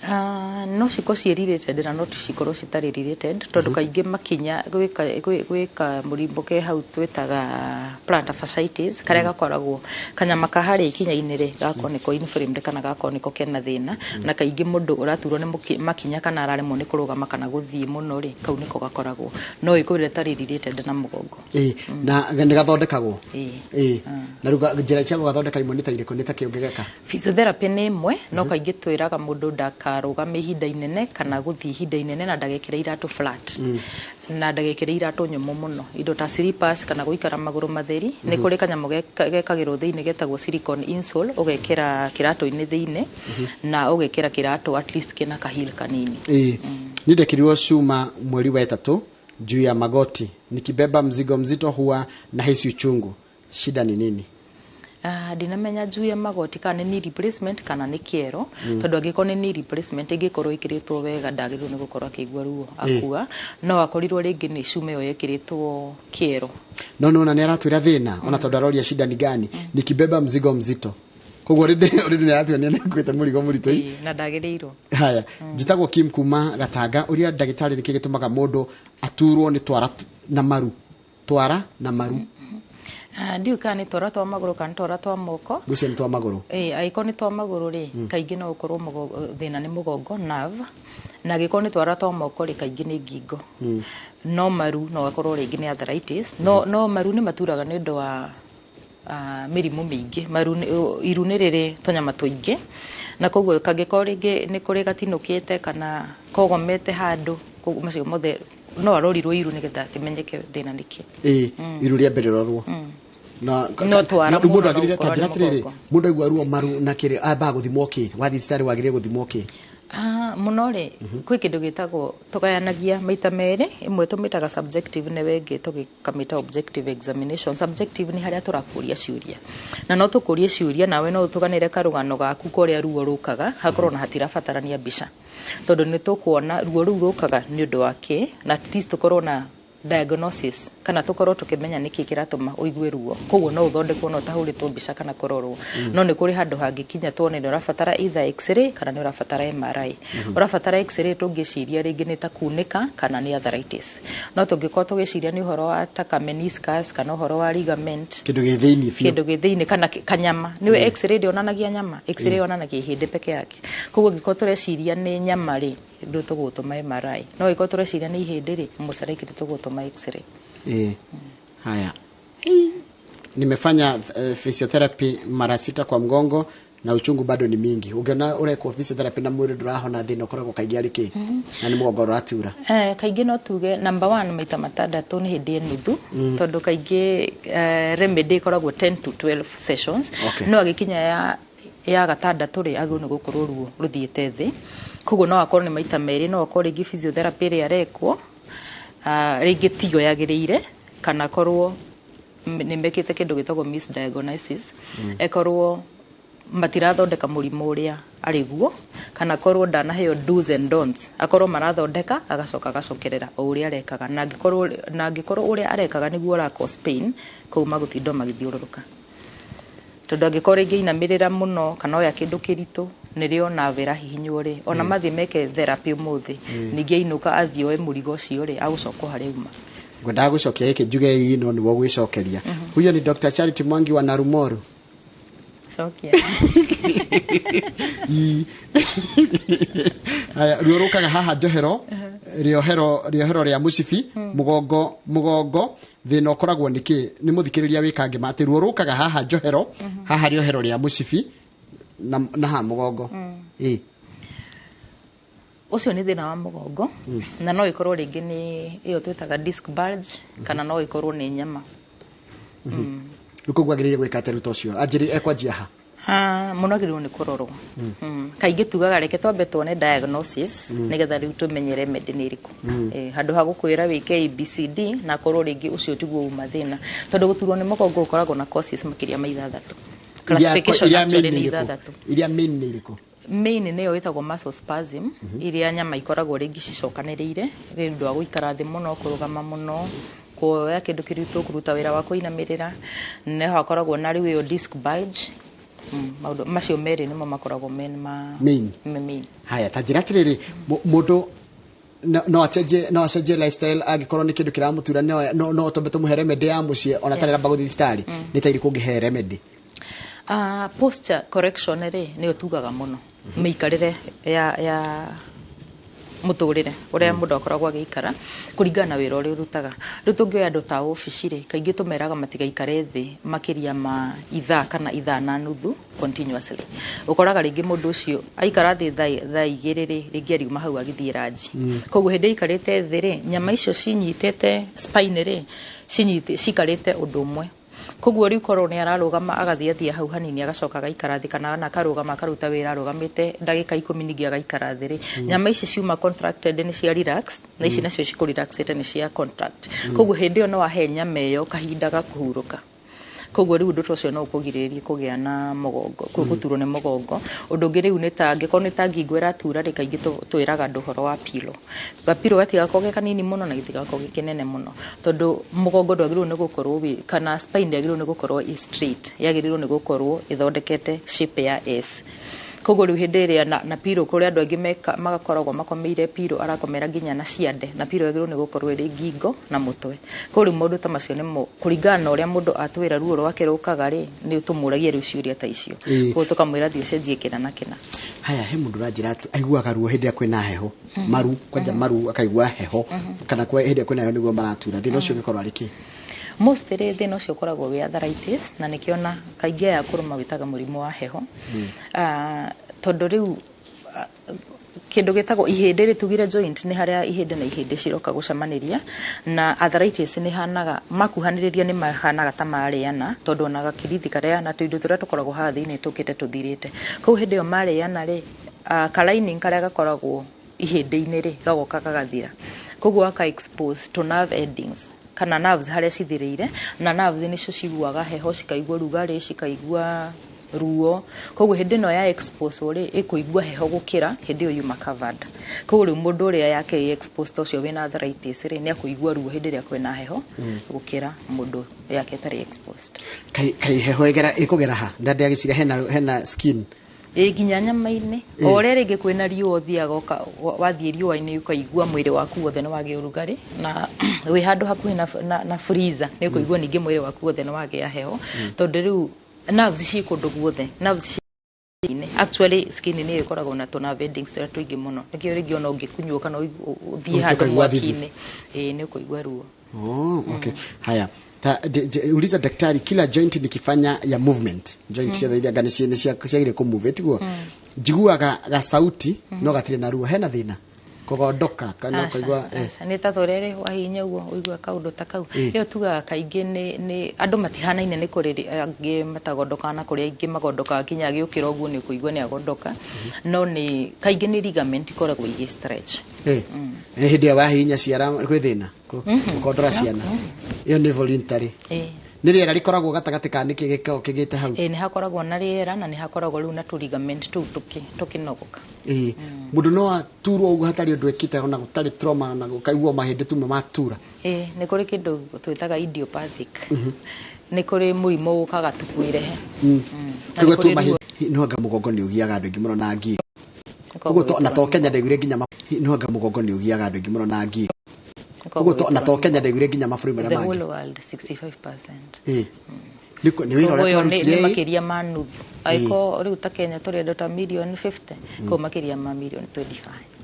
Ah, no cikorwo ciĩ related na no cikorwo citarĩ related, tondũ kaingĩ makinya gwĩka mũrimũ ke hau twĩtaga plantar fasciitis, karĩa gakoragwo kanyama ka harĩa ikinya-inĩ rĩ, gakorwo nĩko inflamed kana gakorwo nĩko kena thĩna. Na kaingĩ mũndũ ũraturwo nĩ makinya kana araremwo nĩ kũrũgama kana gũthiĩ mũno rĩ, kau nĩko gakoragwo, no ĩkorwo ĩtarĩ related na mũgongo. Ĩĩ, na nĩ gathondekagwo? Ĩĩ. Ĩĩ, na rĩu njĩra cia gũgathondeka imwe nĩ ta irĩkũ? Nĩ ta kĩ ũngĩgeka? Physiotherapy nĩ ĩmwe, no kaingĩ twĩraga mũndũ ndakarũgame ihinda inene kana gũthiĩ ihinda inene, na ndagekĩre iratũ flat, na ndagekĩre iratũ nyũmũ mũno, indo ta slippers kana gũikara magũrũ matheri. Nĩ kũrĩ kanyamũ gekagĩrwo thĩinĩ getagwo silicone insole, ũgekĩra kĩratũ-inĩ thĩinĩ na ũgekĩra kĩratũ at least kĩna kaheel kanini. Ĩĩ, niĩ ndekĩrirwo cuma mweri wa ĩtatũ juu ya magoti, nikibeba mzigo mzito huwa nahisi uchungu, shida ni nini? Ah, ndinamenya juu ya magoti kana nĩ knee replacement kana nĩ kĩero, tondũ angĩkorwo nĩ knee replacement ĩngĩkorwo ĩkĩrĩtwo wega, ndagĩrĩirwo nĩ gũkorwo akĩigua ruo akua, no akorirwo rĩngĩ nĩ cuma ĩyo yekĩrĩtwo kĩero. No nona nĩ aratwĩra thĩna ona tondũ aroria shida ni gani, nikibeba mzigo mzito, koguo already already nĩ aratuonia nĩ akuĩte mũrigo mũritũ. Ĩĩ, na ndagĩrĩirwo. Haya, njĩtagwo Kim kuma Gatanga, ũria ndagĩtarĩ nĩkĩ gĩtũmaga mũndũ aturwo nĩ twara na maru, twara na maru. Ah, ndiũĩ kana nĩ twara twa magũrũ kana nĩ twara twa moko. Ngwĩciria nĩ twa magũrũ. Ĩĩ, angĩkorwo nĩ twa magũrũ rĩ, kaingĩ no ũkorwo thĩna nĩ mũgongo, nerve, na angĩkorwo nĩ twara twa moko rĩ, kaingĩ nĩ ngingo. No maru no akorwo rĩngĩ nĩ arthritis, no maru nĩ maturaga nĩ ũndũ wa mĩrimũ mĩingĩ. Maru iru nĩ rĩrĩ tũnyama tũingĩ, na koguo kangĩkorwo rĩngĩ nĩ kũrĩ gatinũkĩte kana kogomete handũ, koguo macio mothe no arorirwo iru nĩgetha kĩmenyeke thĩna nĩkĩ. Ĩ, iru rĩa mbere rorwo na No twara na rĩu mũndũ mũno agĩrĩire no ta njĩra ũkorwo nĩ atĩrĩrĩ, mũgongo. Mũndũ aigua ruo maru na kĩrĩ ambaga gũthimwo kĩ? Wathiĩ thibitarĩ wagĩrĩire gũthimwo kĩ? Ah, mũno rĩ, kwĩ kĩndũ gĩtagwo, tũgayanagia maita merĩ. Ĩmwe tũmĩtaga subjective, nĩwe ĩngĩ tũgĩkamĩta objective examination. Subjective nĩ harĩa tũrakũria ciũria, na no tũkũrie ciũria nawe no ũtũganĩre karũgano gaku korĩa ruo rũkaga, hakorwo na hatirabatarania mbica, tondũ nĩ tũkuona ruo rũu rũkaga nĩ ũndũ wa kĩ, na at least tũkorwo na diagnosis kana tũkorwo tũkĩmenya nĩkĩ kĩratũma ũigue ruo. Koguo no ũthondekwo no ũtahũrĩtwo mbica kana kũrorwo. No nĩ kũrĩ handũ hangĩkinya tuone nĩ ũrabatara either X-ray kana nĩ ũrabatara MRI. Ũrabatara X-ray tũngĩciria rĩngĩ nĩ ta kunĩka kana nĩ arthritis, no tũngĩkorwo tũgĩciria nĩ ũhoro wa ta ka meniscus kana ũhoro wa ligament, Kĩndũ gĩ thĩinĩ biũ. Kĩndũ gĩ thĩinĩ kana kanyama. Nĩwe X-ray ndĩonanagia nyama, X-ray yonanagia ihĩndĩ peke yake. Koguo angĩkorwo tũreciria nĩ nyama rĩ, rĩu tũgũtũma MRI, no angĩkorwo tũreciria nĩ ihĩndĩ rĩ, most likely tũgũtũma X-ray. Ĩ, haya. Nimefanya physiotherapy mara 6 kwa mgongo na uchungu bado ni mingi. Ũngĩona ũrekwo physiotherapy na mwĩrĩ ndũrahona, thĩna ũkoragwo kaingĩ arĩ kĩ? Na nĩ mũgongo ũratura. Eh, kaingĩ no tuge number one maita matandatũ nĩ hĩndĩ nuthu, tondũ kaingĩ remedy ĩkoragwo 10 to 12 sessions. No agĩkinya ya gatandatũ rĩ, agĩrĩirwo nĩ gũkorwo ruo rũthiĩte thĩ. Koguo no akorwo nĩ maita merĩ, no akorwo rĩngĩ physiotherapy ĩrĩa arekwo rĩngĩ tiyo yagĩrĩire, kana korwo nĩ mekĩte kĩndũ gĩtagwo misdiagnosis, ekorwo matirathondeka mũrimũ ũrĩa arĩ guo, kana korwo ndanaheo do's and don'ts, akorwo marathondeka agacoka agacokerera o ũrĩa arekaga, na angĩkorwo ũrĩa arekaga nĩguo ũra cause pain, kũu magũtinda magĩthiũrũrũka, tondũ angĩkorwo rĩngĩ inamĩrĩra mũno kana oya kĩndũ kĩritũ nĩrĩo nerve ĩrahihinywo rĩ, ona mathiĩ meke therapy ũmũthĩ, ningĩ ainũka athiĩ oe mũrigo ũcio rĩ, agũcoka o harĩa auma. Ngwendaga gũcokia gĩkĩ njuge ii, no nĩguo gwĩcokeria. Huyo ni Dr. Charity Mwangi wa Narumoru. Cokia. Ii. Haya, ruo rũkaga haha njohero, rĩohero rĩa mũcibi mũgongo, thĩna ũkoragwo nĩ kĩ? Nĩ mũthikĩrĩria wĩkangĩma atĩ ruo rũkaga haha njohero, haha rĩohero rĩa mũcibi na haha mũgongo. Ĩ. Ũcio nĩ thĩna wa mũgongo, na no ĩkorwo rĩngĩ nĩ ĩyo twĩtaga disc bulge, kana no ĩkorwo nĩ nyama. Rĩu koguo agĩrĩire gwĩka atĩa rĩu ta ũcio anjĩrĩ ekwanjia ha? Ah, mũno agĩrĩirwo nĩ kũrorwo. Kaingĩ tugaga reke twambe tuone diagnosis nĩgetha rĩu tũmenye remedy nĩ ĩrĩkũ. Eh, handũ ha gũkwĩra wĩke ABCD na akorwo rĩngĩ ũcio tiguo uma thĩna, tondũ gũturwo nĩ mũgongo ũkoragwo na causes makĩria ma ithathatũ. Classification Iria actually main nĩ nĩ irĩkũ? ithathatũ. Iria main nĩ irĩkũ? Main nĩyo ĩtagwo muscle spasm, iria nyama ikoragwo rĩngĩ cicokanĩrĩire nĩ ũndũ wa gũikara thĩ mũno, kũrũgama mũno, kuoya kĩndũ kĩritũ, kũruta wĩra wa kũinamĩrĩra. Nĩho hakoragwo na rĩu ĩyo disc bulge. Maũndũ macio merĩ nĩmo makoragwo me ma Main. Me main. Haya, ta njĩra atĩrĩrĩ, mũndũ no acenjie lifestyle angĩkorwo nĩ kĩndũ kĩramũtura, no twambe tũmũhe remedy ya mũciĩ ona atarĩ ramba gũthiĩ thibitarĩ? Nĩ ta irĩkũ ũngĩhe remedy? Posture correction rĩ, nĩyo tugaga mũno, mĩikarĩre ya mũtũrĩre ũrĩa mũndũ akoragwo agĩikara kũringana na wĩra ũrĩa ũrutaga. Rĩu tũngĩoya andũ ta obici rĩ, kaingĩ tũmeraga matigaikare thĩ makĩria ma ithaa kana ithaa na nuthu continuously. Ũkoraga rĩngĩ mũndũ ũcio aikara thĩ thaa 2 rĩ, rĩngĩ ariuma hau agĩthiĩ ranji. Koguo hĩndĩ aikarĩte thĩ rĩ, nyama icio cinyitĩte spine rĩ, cikarĩte ũndũ ũmwe. Koguo rĩu korwo nĩ ararũgama agathiĩ athia hau hanini agacoka agaikara thĩ, kana ona akarũgama akaruta wĩra arũgamĩte ndagĩka 10 ningĩ agaikara thĩ rĩ, nyama ici ciuma contracted nĩ cia relax, na ici nacio cikũrelaxĩte nĩ cia contract. Koguo hĩndĩ ĩyo no ahe nyama ĩyo kahinda ga kũhurũka. Koguo rĩu ũndũ ta ũcio no ũkũgirĩrĩrie kũgĩa na mũgongo, gũturwo nĩ mũgongo. Ũndũ ũngĩ rĩu nĩ ta angĩkorwo nĩ ta ngingo ĩratura rĩ, kaingĩ twĩraga andũ ũhoro wa pillow. Gapillow gatigakorwo ge kanini mũno na gĩtigakorwo gĩ kĩnene mũno, tondũ mũgongo ndwagĩrĩirwo nĩ gũkorwo wĩ, kana spine ndĩagĩrĩirwo nĩ gũkorwo ĩ straight, yagĩrĩirwo nĩ gũkorwo ĩthondekete shape ya S. Koguo rĩu hĩndĩ ĩrĩa na pillow, kũrĩ andũ aingĩ magakoragwo makomeire pillow, arakomera nginya na ciande, na pillow yagĩrĩirwo nĩ gũkorwo ĩrĩ ngingo na mũtwe. Koguo rĩu maũndũ ta macio nĩmo kũringana na ũrĩa mũndũ atwĩra ruo rwake rũkaga rĩ, nĩ tũmũragia rĩu ciũria ta icio. Koguo tũkamwĩra thiĩ ũcenjie kĩna na kĩna. Haya, he mũndũ ũranjĩra atĩ aiguaga ruo hĩndĩ ĩrĩa kwĩna heho, maru kwanja, maru akaigua heho, kana hĩndĩ ĩrĩa kwĩna heho nĩguo maratura. Thĩna ũcio ũngĩkorwo arĩ kĩ? Mostly thĩna ũcio ũkoragwo wĩ arthritis, na nĩkĩo na kaingĩ aya akũrũ mawĩtaga mũrimũ wa heho. Tondũ rĩu kĩndũ gĩtagwo ihĩndĩ rĩtugire joint nĩ harĩa ihĩndĩ na ihĩndĩ ciroka gũcemanĩria, na arthritis nĩ hanaga makuhanĩrĩria, nĩ mahanaga ta marĩana, tondũ ona gakirithi karĩa na tũindo tũrĩa tũkoragwo haha thĩinĩ tũkĩte tũthirĩte. Koguo hĩndĩ ĩyo marĩana rĩ, ka-lining karĩa gakoragwo ihĩndĩ-inĩ rĩ, gagoka gagathira, koguo gaka expose to nerve endings kana nerves harĩa cithirĩire, na nerves nĩcio ciguaga heho, cikaigua rugarĩ, cikaigua ruo. Koguo hĩndĩ ĩno ya expose rĩ, ĩkũigua heho gũkĩra hĩndĩ ĩyo yuma covered. Koguo rĩu mũndũ ũrĩa yake ĩ exposed, ũcio wĩna arthritis rĩ, nĩ akũigua ruo hĩndĩ ĩrĩa kwĩna heho gũkĩra mũndũ yake ĩtarĩ exposed. Kai heho ĩgera ĩkũgera ha? Ndagĩciria hena skin. Ĩ, nginya nyama-inĩ. O ũrĩa rĩngĩ kwĩna riũa, ũthiaga wathiĩ riũa-inĩ, ũkaigua mwĩrĩ waku wothe nĩ wagĩa ũrugarĩ, na wĩ handũ hakuhĩ na freezer, nĩ ũkũigua ningĩ mwĩrĩ waku wothe nĩ wagĩa heho, tondũ rĩu nerves ciĩ kũndũ guothe. Nerves ciĩ actually skin nĩ ĩkoragwo na tũ nerve endings tũrĩa tũingĩ mũno, nĩkĩo rĩngĩ ona ũngĩkunywo kana ũthiĩ handũ ũkaigua thithi. Mwaki-inĩ, ĩ, nĩ ũkũigua ruo. Oh, okay. Haya. Uliza daktari, kila joint nikifanya ya movement, joint ciothe iria ngani nĩ ciagĩrĩire kũ-move tiguo, njiguaga gasauti no gatirĩ na ruo, hena thĩna kũgondoka kana Aca, kũigua? Aca, nĩ ta tũrĩa rĩ wahihinya ũguo ũigua kaũndũ ta kau. Ĩyo tugaga kaingĩ nĩ andũ matihanaine, nĩ kũrĩ angĩ matagondokaga na kũrĩ aingĩ magondokaga nginya agĩũkĩra ũguo nĩ ũkũigua nĩ agondoka, no nĩ kaingĩ nĩ ligament ikoragwo igĩ stretch. Hĩndĩ ĩyo wahihinya ciara kwĩ thĩna gũkondora ciana, ĩyo nĩ voluntary? Ĩ. Nĩ rĩera rĩkoragwo gatagatĩ ka nĩkĩ gĩkoragwo kĩgĩte hau? Ĩ, nĩ hakoragwo na rĩera na nĩ hakoragwo rĩu na tũ ligament tũu tũkĩnogoka. Ĩ, mũndũ no aturwo ũguo hatarĩ ũndũ ekĩte, ona gũtarĩ trauma, na gũkaigua mahĩndĩ tu matura? Ĩ, nĩ kũrĩ kĩndũ twĩtaga idiopathic, nĩ kũrĩ mũrimũ ũkaga tu kwĩrehe. Na nĩ Kũigua tu kũrĩ ruo. mahĩndĩ no anga mũgongo nĩ ũgiaga andũ aingĩ mũno na ngingo. Ũkoragwo Koguo na to wĩtũra Kenya ndaiguire nginya no anga mũgongo nĩ ũgiaga andũ aingĩ mũno na ngingo. Ũkoragwo Koguo na wĩtũra to Kenya ndaiguire nginya mabũrũri marĩa the mangĩ. whole world, 65%. Ĩ. Nĩ wĩra Koguo ũrĩa ĩyo nĩ twarutire. Makĩria ma nuthu, angĩkorwo rĩu ta Kenya tũrĩ andũ ta mirioni 50, koguo makĩria ma mirioni 25.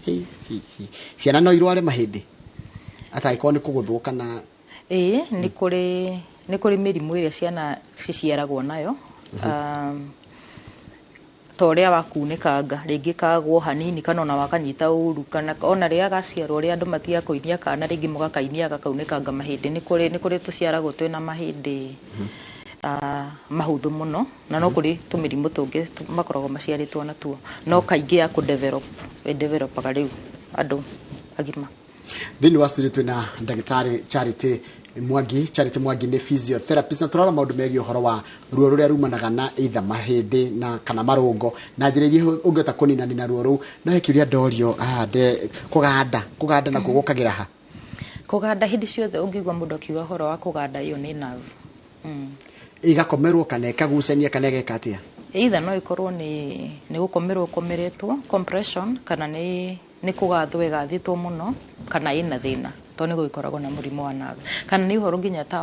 Hi, hi, hi. Ciana no irware mahĩndĩ atangĩkorwo nĩ kũgũthwo kana? Ĩĩ, nĩ kũrĩ mĩrimũ ĩrĩa ciana ciciaragwo nayo, ta ũrĩa wa kunĩkanga rĩngĩ kagwo hanini, kana ona wakanyita ũru, kana ona rĩrĩa gaciarwo, ũrĩa andũ matiga kũinia kana rĩngĩ mũgakainia gakaunĩkanga mahĩndĩ. Nĩ kũrĩ tũciaragwo twĩna mahĩndĩ mahũthũ mũno, na no kũrĩ tũmĩrimũ tũngĩ makoragwo maciarĩtwo natuo, no kaingĩ ya kũdevelop ĩdevelopaga rĩu andũ agima. Thĩinĩ wa studio twĩna ndagĩtarĩ Charity Mwangi. Charity Mwangi nĩ physiotherapist, na tũrarora maũndũ megiĩ ũhoro wa ruo rũrĩa rumanaga na either mahĩndĩ na kana marũngo, na njĩra iria ũngĩhota kũninanina ruo rũu. No he kĩũria ndorio haha, kũganda, kũganda nakuo gũkagĩra ha? Kũganda, hĩndĩ ciothe ũngĩigua mũndũ akiuga ũhoro wa kũganda, ĩyo nĩ nerve. Ĩgakomerwo kana ĩkagucania kana ĩgeka atĩa? Either no ĩkorwo nĩ gũkomerwo ũkomeretwo, compression, kana nĩ kũgathwo ĩgathĩtwo mũno, kana ĩna thĩna, tondũ nĩ gũgĩkoragwo na mũrimũ wa nerve, kana nĩ ũhoro nginya ta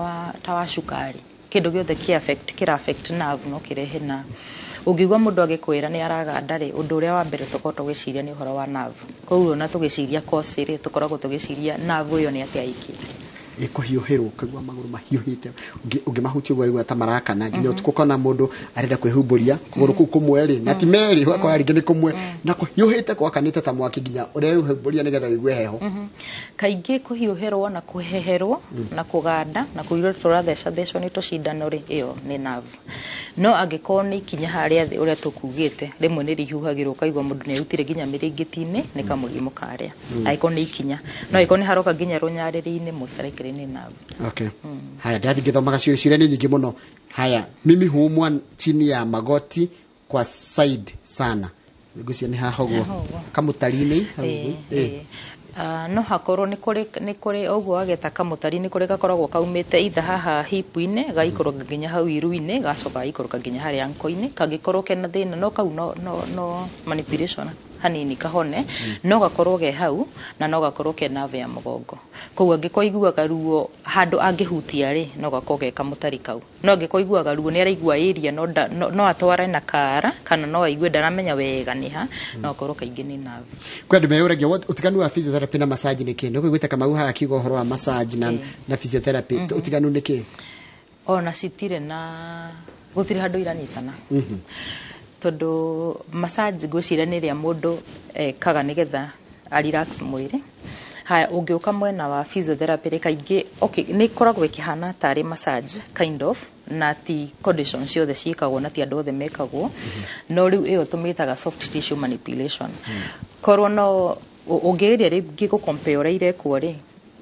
wa cukari. Kĩndũ gĩothe kĩ affect kĩra affect nerve no kĩrehe. Na ũngĩigua mũndũ agĩkwĩra nĩ araganda rĩ, ũndũ ũrĩa wa mbere tũkoragwo tũgĩciria nĩ ũhoro wa nerve. Koguo ona tũgĩciria cause rĩ, tũkoragwo tũgĩciria nerve ĩyo nĩ atĩa ĩkĩte. Ĩkũhiũhĩrwo, ũkaigua magũrũ mahiũhĩte, ũngĩmahutia ũguo ũraigua ta marakana, nginya ũtukũ ũkona mũndũ arenda kwĩhumbũria kũgũrũ kũu kũmwe rĩ, na ti merĩ, ũgakora rĩngĩ nĩ kũmwe na kũhiũhĩte gwakanĩte ta mwaki, nginya ũrehumbũria nĩgetha ũigue heho. Kaingĩ kũhiũhĩrwo na kũheherwo na kũganda na kũigua tũrathecathecwo nĩ tũcindano rĩ, ĩyo nĩ nerve. No angĩkorwo nĩ ikinya harĩa thĩ ũrĩa tũkugĩte, rĩmwe nĩ rĩhiũhagĩrwo, ũkaigua mũndũ nĩ arutire nginya mĩrĩngĩti-inĩ, nĩ kamũrimũ karĩa angĩkorwo nĩ ikinya. No angĩkorwo nĩ haroka nginya rũnyarĩrĩ-inĩ, most likely nĩ nerve. Okay. Haya, ndathi ngĩthomaga ciũria, ciũria nĩ nyingĩ mũno. Haya, mimi huumwa chini ya magoti kwa side sana. Ngwĩciria nĩ haha ũguo. Haha ũguo. Kamũtari-inĩ hau ũguo. Ĩ. Ah, no hakorwo nĩ kũrĩ ũguo wageta kamũtari, nĩ kũrĩ gakoragwo kaumĩte itha haha hip-inĩ, gaikũrũka nginya hau iru-inĩ, gacoka gaikũrũka nginya harĩa ankle-inĩ. Kangĩkorwo kena thĩna, no kau no manipulation. Hanini kahone, no gakorwo ge hau na no gakorwo ke nerve ya mũgongo. Koguo angĩkorwo aiguaga ruo handũ angĩhutia rĩ, no gakorwo ge kamũtari kau. No angĩkorwo aiguaga ruo nĩ araigua area no, no atware na kara kana no aigue ndaramenya wega nĩ ha, no akorwo kaingĩ nĩ nerve. Kwĩ andũ meyũragia ũtiganu wa physiotherapy na massage nĩ kĩ. Nĩ kũiguĩte Kamau haha akiuga ũhoro wa massage na physiotherapy. Ũtiganu nĩ kĩ? Ona citirĩ na, gũtirĩ handũ iranyitana, tondũ massage ngwĩciria nĩ ĩrĩa mũndũ ekaga nĩgetha a relax mwĩrĩ. Haya, ũngĩũka mwena wa physiotherapy rĩ, kaingĩ, okay, nĩ ĩkoragwo ĩkĩhana tarĩ massage kind of, na ti condition ciothe ciĩkagwo na ti andũ othe mekagwo. No rĩu ĩyo tũmĩtaga soft tissue manipulation. Korwo no ũngĩgeria rĩngĩ gũ compare ũrĩa irekwo rĩ,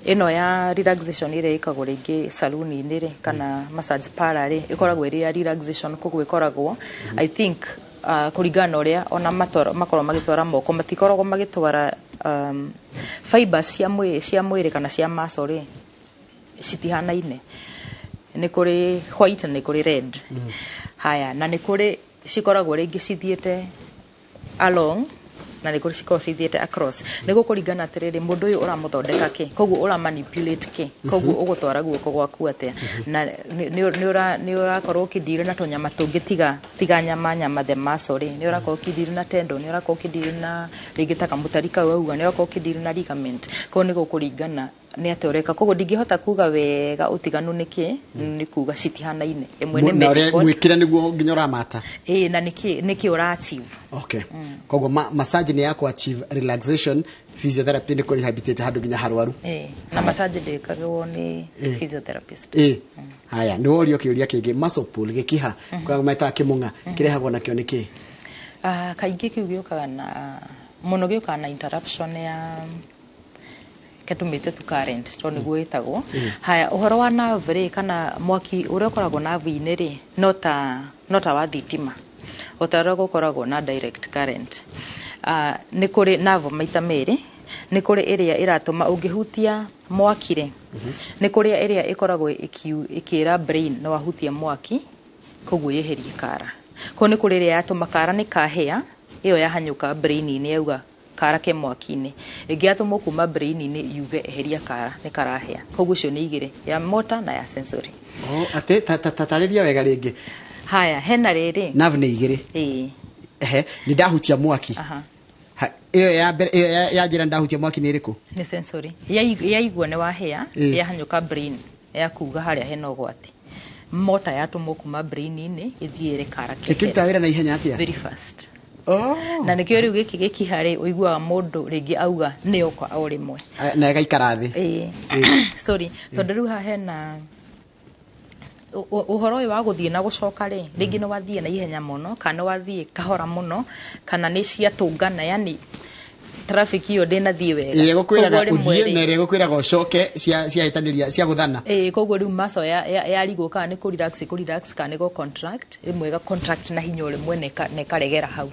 ĩno ya relaxation ĩrĩa ĩkagwo rĩngĩ saluni-inĩ rĩ kana massage parlor rĩ, ĩkoragwo ĩrĩ ya relaxation. Koguo ĩkoragwo, I think, kũringana na ũrĩa ona makorwo magĩtwara moko, matikoragwo magĩtwara fibers cia mwĩrĩ kana cia muscle rĩ, citihanaine. Nĩ kũrĩ white na nĩ kũrĩ red. Haya, na nĩ kũrĩ cikoragwo rĩngĩ cithiĩte along na nĩ kũrĩ cikoragwo cithiĩte across. Nĩ gũkũringana atĩrĩrĩ, mũndũ ũyũ ũramũthondeka kĩ, koguo ũra manipulate kĩ, koguo ũgũtwara guoko gwaku atĩa, na nĩ ũrakorwo ũkĩdeal na tũnyama tũngĩ tiga nyama the muscle rĩ, nĩ ũrakorwo ũkĩdeal na tendon, nĩ ũrakorwo ũkĩdeal na rĩngĩ ta kamũtari kau auga, nĩ ũrakorwo ũkĩdeal na ligament. Koguo nĩ gũkũringana nĩ atĩa ũreka. Koguo ndingĩhota kuga wega ũtiganu nĩ kĩ, nĩ kuga citihanaine. Ĩmwe nĩ Na ũrĩa medical. Mwĩkĩre nĩguo nginya ũramata. Ĩĩ, na nĩkĩ ũra achieve. Okay, koguo massage nĩ ya ku achieve relaxation, physiotherapy nĩ kũ rehabilitate handũ nginya harwaru. Ĩĩ, na massage ndĩkagwo nĩ physiotherapist. Ĩ haya, nĩ worio kĩũria kĩngĩ. Muscle pull, gĩkiha kwa metaga kĩmũng'a, kĩrehagwo nakĩo nĩ kĩ? Ah, kaingĩ kĩu gĩũkaga na mũno, gĩũkaga na interruption ya ketũmĩte tu current, tondũ nĩguo ĩtagwo. Haya, ũhoro wa nerve rĩ, kana mwaki ũrĩa ũkoragwo nerve-inĩ rĩ, no ta wa thitima, o ta ũrĩa gũkoragwo na direct current. Nĩ kũrĩ nerve maita merĩ. Nĩ kũrĩ ĩrĩa ĩratũma ũngĩhutia mwaki rĩ, nĩ kũrĩ ĩrĩa ĩkoragwo ĩkĩra brain no ahutie mwaki, koguo yeherie kara. Koguo nĩ kũrĩ ĩrĩa yatũma kara nĩ kahĩa, ĩyo yahanyũka brain-inĩ yauga kara ke mwaki-inĩ. Ĩngĩ yatũmwo kuma brain-inĩ yuge eheria kara nĩ karahĩa. Koguo icio nĩ igĩrĩ, ya motor na ya sensory. Oh, atĩ tarĩria wega rĩngĩ. Haya, hena rĩrĩ. Nerve nĩ igĩrĩ. Ĩĩ. Ehe, nĩ ndahutia mwaki. Ĩyo ya mbere, ĩyo ya njĩra ndahutia mwaki nĩ ĩrĩkũ? Nĩ sensory. Yaigua nĩ wahĩa, yahanyũka brain ya kuga harĩa hena ũgwati. Motor yatũmwo kuma brain-inĩ ĩthiĩ ĩre kara Ĩkĩruta kehere. wĩra na ihenya atĩa? Very fast. Oh. Na nĩkĩo rĩu gĩkĩ gĩkiha rĩ, ũiguaga mũndũ rĩngĩ auga nĩ oka o rĩmwe. Na ĩgaikara thĩ. Ĩĩ, sorry, tondũ rĩu haha hena ũhoro ũyũ wa gũthiĩ na gũcoka rĩ, rĩngĩ nĩ wathiĩ na ihenya mũno kana nĩ wathiĩ kahora mũno kana nĩ ciatũngana, yani traffic ĩyo ndĩnathiĩ wega. Ĩrĩa ĩgũkwĩraga Koguo rĩmwe ũthiĩ rĩ, na ĩrĩa ĩgũkwĩraga ũcoke ciahĩtanĩria, ciagũthana. Ĩĩ, koguo rĩu muscle yarigwo kana nĩ kũ relax, kũ relax kana nĩ gũ contract. Ĩmwe ĩga contract na hinya o rĩmwe na ĩkaregera hau.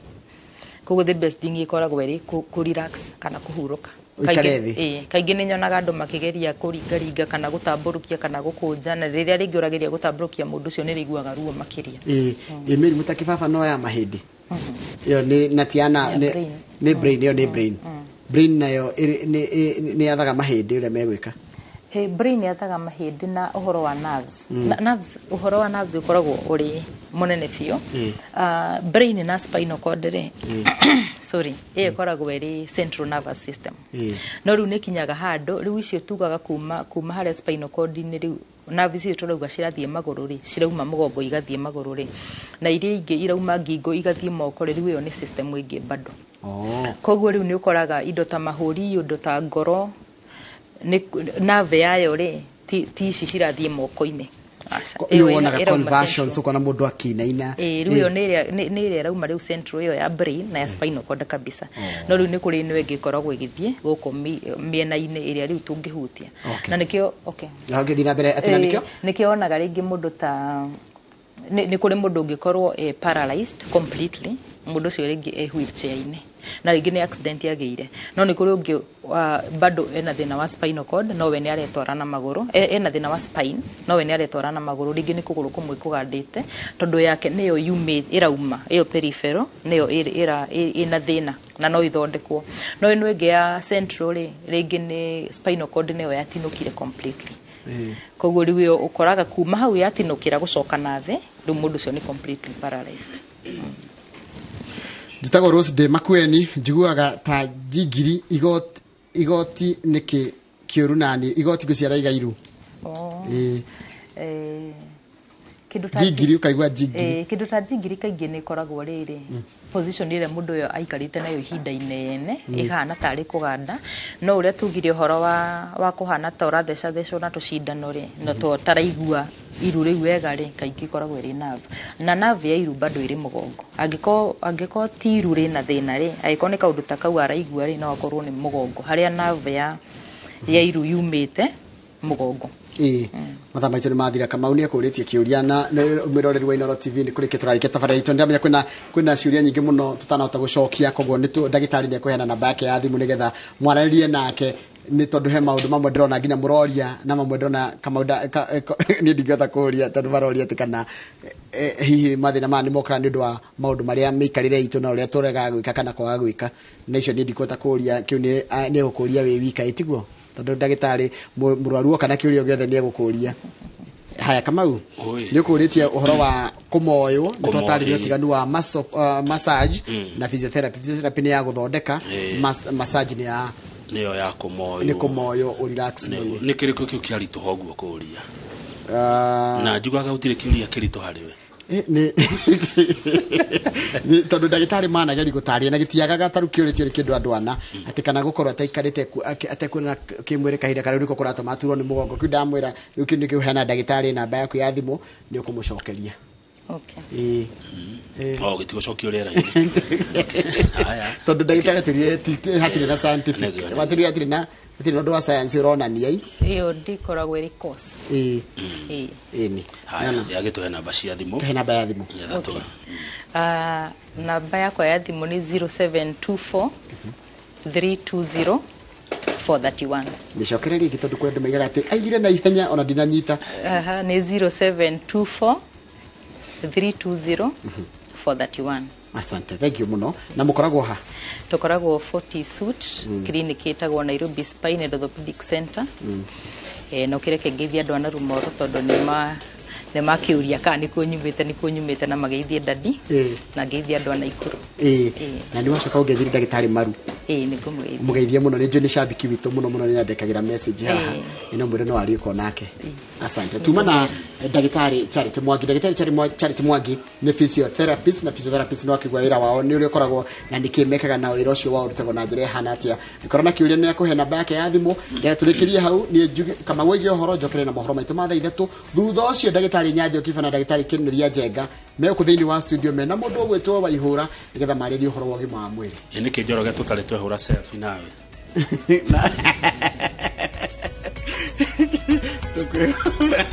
Koguo the best thing ĩkoragwo ĩrĩ kũ relax kana kũhurũka. Ũikare thĩ. Ĩĩ, kaingĩ nĩ nyonaga andũ makĩgeria kũringaringa kana gũtambũrũkia kana gũkũnja, na rĩrĩa rĩngĩ ũrageria gũtambũrũkia mũndũ ũcio nĩ rĩiguaga ruo makĩria. Ĩ mĩrimũ ta kĩbaba no ya mahĩndĩ, ĩyo nĩ na ti yana Ya brain. Nĩ brain, ĩyo nĩ brain. Brain nayo nĩ yathaga mahĩndĩ ũrĩa megwĩka. Brain yathaga mahĩndĩ na ũhoro wa nerves. Na, nerves, ũhoro wa nerves ũkoragwo ũrĩ mũnene biũ. Brain na spinal cord rĩ, sorry, ĩyo ĩkoragwo ĩrĩ central nervous system. No rĩu nĩ kinyaga handũ rĩu icio tugaga kuma harĩa spinal cord-inĩ, rĩu nerve icio tũrauga cirathiĩ magũrũ rĩ, cirauma mũgongo igathiĩ magũrũ rĩ, na iria ingĩ irauma ngingo igathiĩ moko rĩ, rĩu ĩyo nĩ system ĩngĩ bado. Koguo rĩu nĩ ũkoraga indo ta mahũri, indo ta ngoro, nĩ nerve yayo rĩ, ti ici cirathiĩ moko-inĩ. Aca. Ĩyo Ĩyo wonaga ĩrauma conversions central. Ũkona mũndũ akĩinaina. Ĩĩ, rĩu ĩyo nĩ ĩrĩa ĩrauma rĩu central, ĩyo ya brain na ya spinal cord kabisa. No rĩu nĩ kũrĩ ĩno ĩngĩ ĩkoragwo ĩgĩthiĩ gũkũ mĩena-inĩ ĩrĩa rĩu tũngĩhutia. Na nĩkĩo, okay. Ngĩthiĩ na mbere atĩ na Ĩĩ, nĩkĩo nĩkĩo wonaga rĩngĩ mũndũ ta nĩ kũrĩ mũndũ ũngĩkorwo paralyzed completely, mũndũ ũcio rĩngĩ e wheelchair-inĩ. Na rĩngĩ nĩ accident agĩire. No nĩ kũrĩ ũngĩ bado ena thĩna wa spinal cord, no we nĩ aretwara na magũrũ. Ena thĩna wa spine, no we nĩ aretwara na magũrũ. Rĩngĩ nĩ kũgũrũ kũmwe kũgandĩte, tondũ yake nĩyo yumĩ ĩrauma, ĩyo peripheral nĩyo ĩna thĩna na no ithondekwo. No ĩno ĩngĩ ya central rĩ, rĩngĩ nĩ spinal cord nĩyo yatinũkire completely. Koguo rĩu ĩyo ũkoraga kuma hau yatinũkĩra gũcoka na thĩ, rĩu mũndũ ũcio nĩ completely paralyzed. Njĩtagwo Rose ndĩ Makueni, njiguaga ta njingiri igoti, igoti nĩkĩ kĩũru nani igoti ngũciara igairu. Oh. Ĩĩ. Kĩndũ ta njingiri ũkaigua njingiri. Kĩndũ ta njingiri kaingĩ nĩ ĩkoragwo rĩrĩ position ĩrĩa mũndũ ũyũ aikarĩte nayo ihinda inene, ĩhana tarĩ kũganda. No ũrĩa tugire ũhoro wa kũhana ta ũrathecathecwo na tũcindano rĩ, na to taraigua iru rĩu wega rĩ, kaingĩ ĩkoragwo ĩrĩ nerve. Na nerve ya iru bado ĩrĩ mũgongo. Angĩkorwo ti iru rĩna thĩna rĩ, angĩkorwo nĩ kaũndũ ta kau araigua rĩ, no akorwo nĩ mũgongo harĩa nerve ya iru yumĩte mũgongo. Ĩĩ, mathaa maitũ nĩ mathira. Kamau nĩ ekũrĩtie kĩũria na mwĩroreri wa Inooro TV nĩ kũrĩkia tũrarĩkia tabarĩra itũ. Ndĩramenya kwĩna ciũria nyingĩ mũno tũtanahota gũcokia, koguo nĩ ndagĩtarĩ nĩ ekũheana namba yake ya thimũ nĩgetha mwaranĩrie nake, nĩ tondũ he maũndũ mamwe ndĩrona nginya mũroria na mamwe ndĩrona Kamau niĩ ndingĩhota kũũria tondũ maroria atĩ kana hihi mathĩna maya nĩ mokaga nĩ ũndũ wa maũndũ marĩa mĩikarĩre itũ na ũrĩa tũregaga gwĩka kana kwaga gwĩka, na icio niĩ ndikũhota kũũria. Kĩu nĩ egũkũũria wĩ wika, ĩtiguo? Tondũ ndagĩtarĩ mũrwaru oka na kĩũria gĩothe nĩ egũkũũria. Haya Kamau, nĩ ũkũũrĩtie ũhoro wa kũmoywo, nĩ twatarĩria ũtiganu wa massage na physiotherapy. Physiotherapy nĩ ya gũthondeka, massage nĩ ya nĩyo ya kũmoywo. Nĩ kũmoywo ũ relax mwĩrĩ. Nĩ kĩrĩkũ kĩu kĩaritũha ũguo kũũria? Na njugaga gũtirĩ kĩũria kĩritũ harĩ we. Nĩ tondũ ndagĩtarĩ manageri gũtarĩria na gĩtiagaga ta rĩu kĩũrĩtio nĩ kĩndũ andũ ana atĩ kana gũkorwo ataikarĩte atekuonana kĩmwĩrĩ kahinda karĩa nĩko kũratũma aturwo nĩ mũgongo. Kĩu ndamwĩra rĩu kĩu nĩkĩo heana ndagĩtarĩ namba yaku ya thimũ nĩ ũkũmũcokeria. Okay. Ĩĩ. Ĩĩ. O gĩtigũcokio rĩera-inĩ. Haya. Tondũ ndagĩtarĩ atwĩrire hatirĩ na scientific. Nĩguo, nĩguo. Atwĩrire hatirĩ na ũndũ wa science ũronania i. Ĩyo ndĩkoragwo ĩrĩ cause. Ĩĩ. Ĩĩ. Ĩĩ nĩ. Haya, yagĩtũhe namba cia thimũ. Tũhe namba ya thimũ. Nĩgetha tũ- Okay. Namba yakwa ya thimũ nĩ 0724 320 431. Mĩcokere rĩngĩ tondũ kũrĩ andũ maigaga atĩ aigire na ihenya ona ndinanyita. Aha, nĩ 0724 320 431. Asante, thank you mũno. Na mũkoragwo ha? Tũkoragwo 40 Suit, clinic ĩtagwo Nairobi Spine and Orthopedic Center. Na ũkĩreke ngeithie andũ a Narumoro tondũ nĩ makĩũria kana nĩkuo nyumĩte, nĩkuo nyumĩte, na mageithie dadi na ngeithie andũ a Naikuru. Na nĩ wacoka ũngeithie ndagĩtarĩ Maru. Ĩĩ, nĩ ngũmũgeithia. Mũgeithie mũno, nĩ njũĩ nĩ shabiki witũ mũno mũno, nĩ andĩkagĩra message haha. Nĩ mwĩre no arĩũka nake. Asante. Tuma na ndagĩtarĩ Charity Mwangi. Ndagĩtarĩ Charity Mwangi nĩ physiotherapist, na physiotherapist nĩ wakĩgua wĩra wao nĩ ũrĩa ũkoragwo na nĩkĩ mekaga na wĩra ũcio wao ũrutagwo na njĩra ĩhana atĩa. Ngorwo na kĩũria nĩ akũhe namba yake ya thimũ. Ndĩrenda tũrĩkĩrie hau, niĩ njuge Kamau oige ũhoro, njokere na mohoro maitũ ma thaa ithatũ. Thutha ũcio ndagĩtarĩ Nyanjo Kiba na ndagĩtarĩ Kĩnuthia Njenga megũkũ thĩinĩ wa studio mena mũndũ ũgwĩtwo Waihũra nĩgetha marĩrie ũhoro wa ũgima wa mwĩrĩ. Ĩ nĩkĩ Njoroge tũtarĩ twehũra selfie nawe? Tũkwĩhũra.